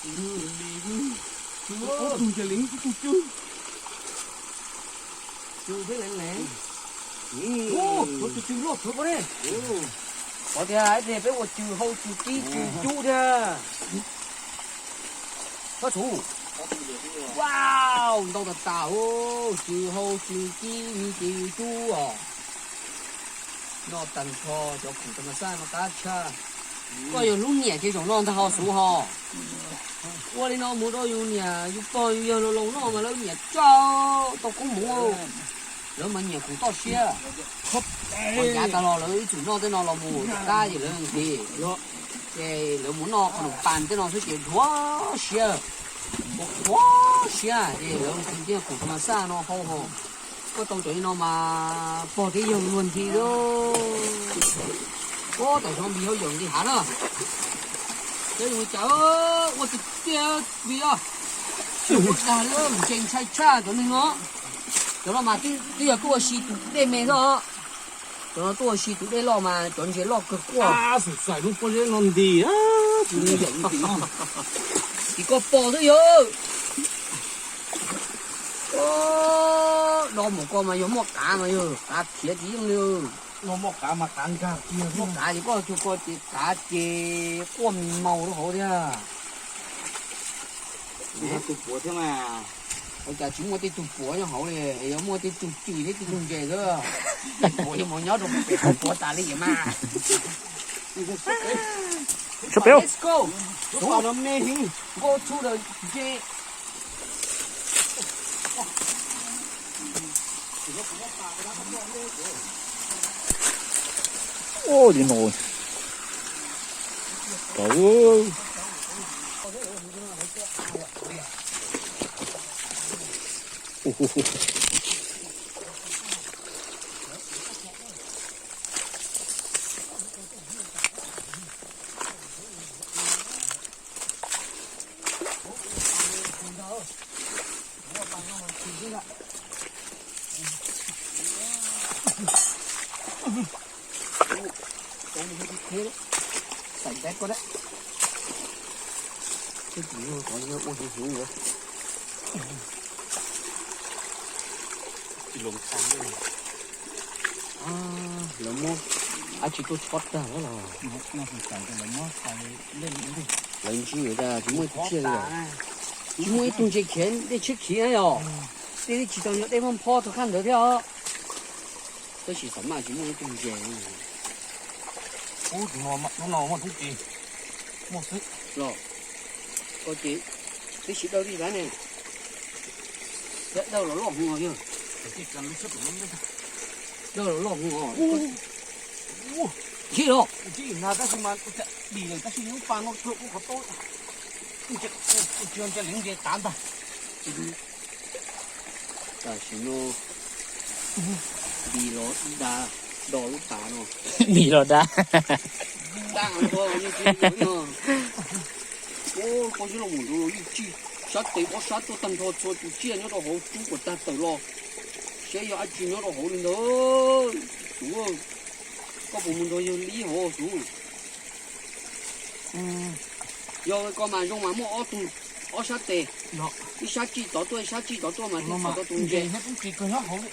Tus ntses leev ib tug cw. Cw thiab leev leev. Tus cw loj kawg pob ne. Qhov tias ib pliag peb ua cw hau cw kib cw cub thiab. Txhob txhuv. Wow, ntau tas tas os, cw hau cw kib cw cub os. Noj tag nrho cov khoom tas mas xaj no qab tshaj. Koj yog hlub nyiam ces zaum no ntag ho Xuv ho. Ua li no mus rau yus niam yus pog yus yawg laus laus noj mas lawv nyiam tshaj, tau koob hmoov. Lawv mas nyiam khoom toj siab. Qhov yav tas los lawv ib txwm noj tej no los mus qab ces lawv nqhis. Ces lawv mus noj qhov num pas tej no xwb ces dhuav siab, dhuav siab ces lawv nqhis tej khoom tas mas xaj no hau ho. Koj tau cov li no mas pog thiab yawg luag nti lawm. Ua tam zoov Npis hauj yawm nqis hav na. Cov yus cas ua tiag tiag Npis os. Tsis ua dag li, ntse ntshai tshaj cov neeg no. Cov no mas twb yog tuaj ua si tus dej me xwb os. Cov no tuaj ua si tus dej loj mas cov ntses loj kawg quaj. Xav xav lub pob zeb no nti, tus yawm nti no. Ces koj pom xwb yog. Dos mus ko mas yog muaj qav mas yog qav khiav tsis yeej li. Muaj qav mas qav nkag kiag, muaj qav ces koj tug ko ces qav ces quaj mis maus rau hauv thiab. Tus puav thiab mas. Ua cas tsis muaj tej tug puav nyob hauv li, yog muaj tej tug cw thiab tej tug ntses xwb. Tej puav yuav mus nyob rau pem qhov puav tas li mas. Let's go. Go to the ntses. Ua li no. Tau. Lawv muab dab tsi tuaj tshob tag los? Lawv ntsib tas tsis muaj ib tug tsiaj li os. Tsis muaj ib tug ntses khiav dej tshiab khiv yom. Dej tsis tau yog dej muaj phob txog qab ntawd thiab os. Tab sis xav maj tsis muaj ib tug ntses. Ub, tus no muaj tus ntses. Muaj xwb. Los, koj ces twb tsis dawj li tab ne. Dawj los loj hwv os yog. Dawj los loj hwv os. Ntsis los. Ntsis na tab sis mas dim lawm tab sis lub pas no tsuas ua qhov tau. Ntsis ntsis ntsis ntsis tav ntag. Tam sim no Npis los da, do lub pas no. Npis los da. Da nrho yeej tsis yuav no. Ua koj ib los mus nrad los yeej tsis, sab tes ob sab tuaj tag nrho txhua tus tsiaj nyob rau hauv rub kom tag tawm los. Saib yog dab tsi nyob rau hauv li ntawd. Tus, koj puas mus nrog yawg Lib hauv tus? Yog koj mas zoo mas muaj ob tug, ob sab tes, ib sab tsij tod tuaj ib sab tsij tod tuaj mas thiaj txhom tau tus ntses.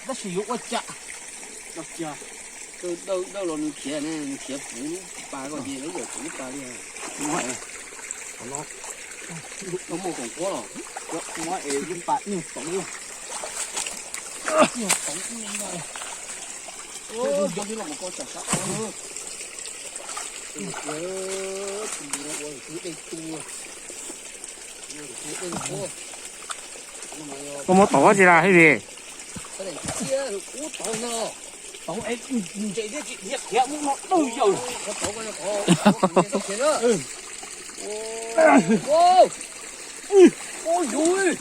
Tab sis yuav ua cas? Dawj, dawj los nws khiav ne, nws khiav puv lub pas ko ces lawv yawm puv lub pas li. Tau muaj koom kuab los. Lub pas nyuag toov, nyuag toov. Nco xwb los mus ko tsam sab. Koj muab tauv ua tsi las hib vim? Tauv es ntses thiab tsis dhia khiav muab no dawj yawg. Ua yus,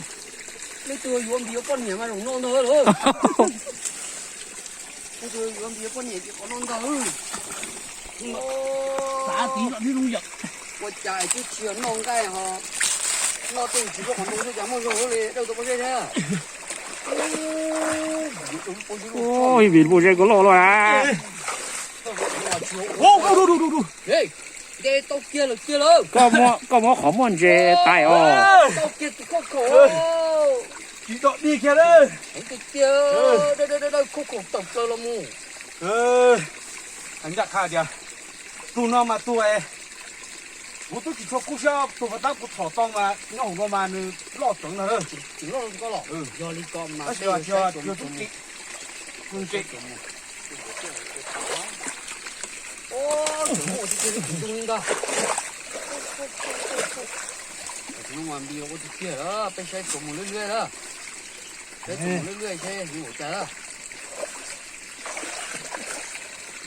leej twg yuav Npis yuav poj niam mas zaum no ntag lawm. Leej twg yuav Npis yuav poj niam ces qhov no ntag. Xav tiv los neb zoo yawm. Ua cas twb tsis yog noj nqaij ho noj tej tsis loj qhov ntoo xwb cas muaj zoo li dawj tau pob zeb thiab. Ib vim pob zeb ko loj loj na. Nte tau kiag lawm kiag lawm. Koj muab, koj muab qhov muaj ntses tais os. Tau kiag tus khaub khaum. Tsis dog dig kiag lawm. Heev tiag tiag, dawb dawb dawb, khaub khaum tawm plaws los mus. Heev ncaj qha tias tus no mas tus es kuv twb tsis tshua kub siab, tus pas tab kuv txhom tau mas nyob hauv no mas nws loj tseev ntag. Tseem loj rau koj los? Yog li ko mas tab sis yog tsis yog tus tub txim, tus ntses. Tus no mas npis los ua tiag tiag lawm, peb saib tsuas mus lwj lwj lawm. Peb tsuas mus lwj lwj seb nws ua cas lawm.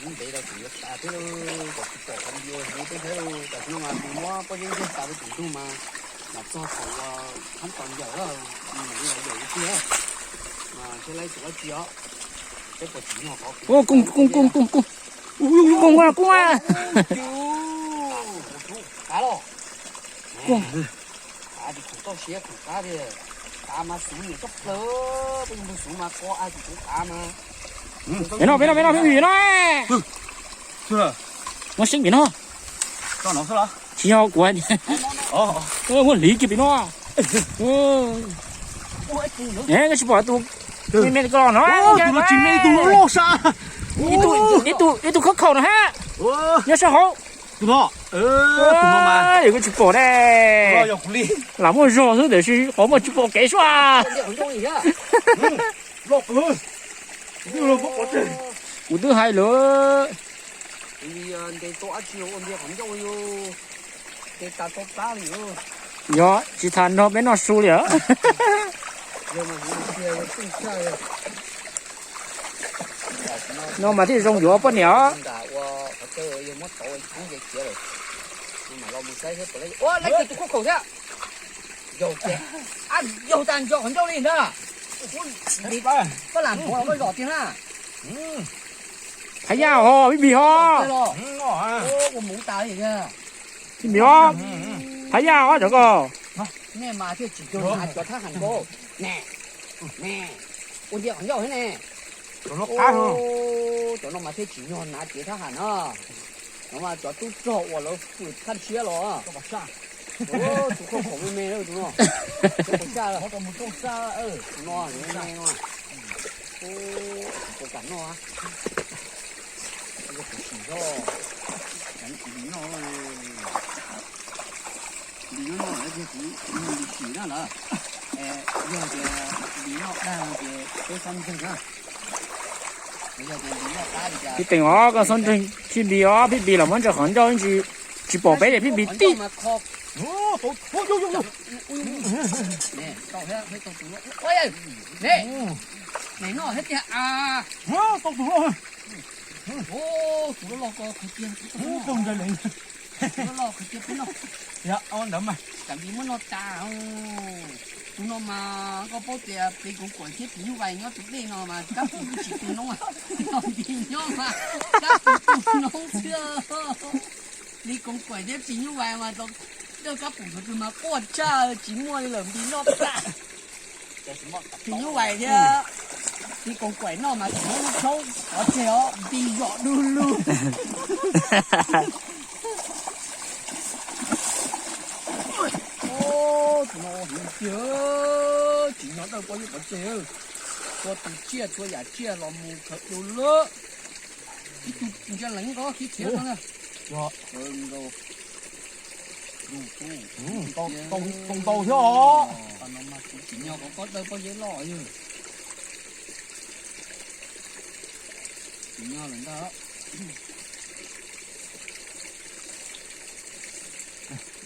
Lub ntev los tseem yuav tas thiab lauj, kom tsis pom qhov npis ua heev peb saib lauj. Tam sim no mas npis muab pob zeb ntiag tas rau tus ntug mas, mas txog thaum uas thab tos ncaws lawm, nws mam li los yaum tiag. Mas seb laib tus dab tsi os. Peb puas tsim nyog qhov kuv, kuv, kuv, kuv, kuv, kuv, kuv, kuv, kuv, kuv. Qav los? Qav ces khoom toj siab khoom qab tiag. Qav mas xuv nyiam tshaj plaws, peb mus xuv mas qo a tsis tshua qav mas. Pem no, pem no, pem no, pem no. Muab seeb pem no. Tsis yog kuv, muab hliv kiag pem no. Koj tsis pom tus me me ko no, tus no tsis me, tus no loj sas. Ib tug, ib tug khaub khaum no hab. Nyob sab hauv. Tus no, tus no mas yog koj tsis pom ne. Lam muaj zog xwb tiam sis qhov muag tsis pom kev suab. Kuv twb hais lawm. Yog tsis tham nrog peb noj su li os. No mas thiaj zoo yuav poj niam os. Ua, lawv tus khaub khaum thiab. Yog tas nco qhov ncauj li ntag. Koj lam nthuav los koj zom tiag na. Phab yaj ho, Pib Npis ho. Ua mus tas li thiab. Pib Npis ho. Phab yaj ho cov ko. Nej mas thiaj tsis nyog hnav cov thab ham nkaus. Ne, ne, ua ntsia qhov ncauj thiab ne. Cov no mas thiaj tsis nyog hnav cev thab ham no. No mas cov tub rog uas lawv fwm thaj tshiab los. Tus khaub khaum me me tus no. Tus no me no. Tsis tau kam noj. Kuv sim zog. Npis noj, npis noj no lawm ces kuv npis sim na lawm. Yog tias npis noj dag no ces peb xob ntseeg na. Yog tias npis noj qab li cas. Pib teem os, koj xob ntseeg Pib Npis os, Pib Npis los muab ntsaws qhov ncauj tsis pom peb ces Pib Npis tib. Tus loj loj ko qhov tiag, tus loj loj qhov tiag peb noj. Tam li muab noj tas. Tus no mas koj paub tias Plis Koov Kuam thiab Plis Nyuj Vais nyob tus dej no mas kab pum twb tsis tu noob, npis nyob mas kab pum tu noob xwb. Plis Koov Kuam thiab Plis Nyuj Vais mas tau dej kab pum tus twg mas quaj tshaj tsis muaj li lawm, npis noj tas. Plis Nyuj Vais thiab Plis Koov Kuam noj mas tsis muaj lub tshaub pov tseg os, npis zom du lug. Tus no heev tiag, tsim nyog dawj pob zeb pov tseg. Txhua tus tsiaj txhua yam tsiaj los mus khaws du lug. Ib tug ntsia leev nkaus khiav khiav no na. Tau ntau thiab os. Tsim nyog kom koj dawj pob zeb loj yog. Tsim nyog lawm ntag.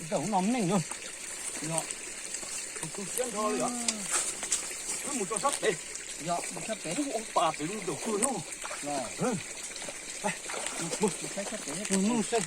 Ntawm no neej no. Yog. Tu siab nrho li os. Wb mus rau sab pem. Yog, mus sab pem. Ub, pas pem lub ntawm tuag no. Los. Mus, mus saib sab pem. Mus, mus saib.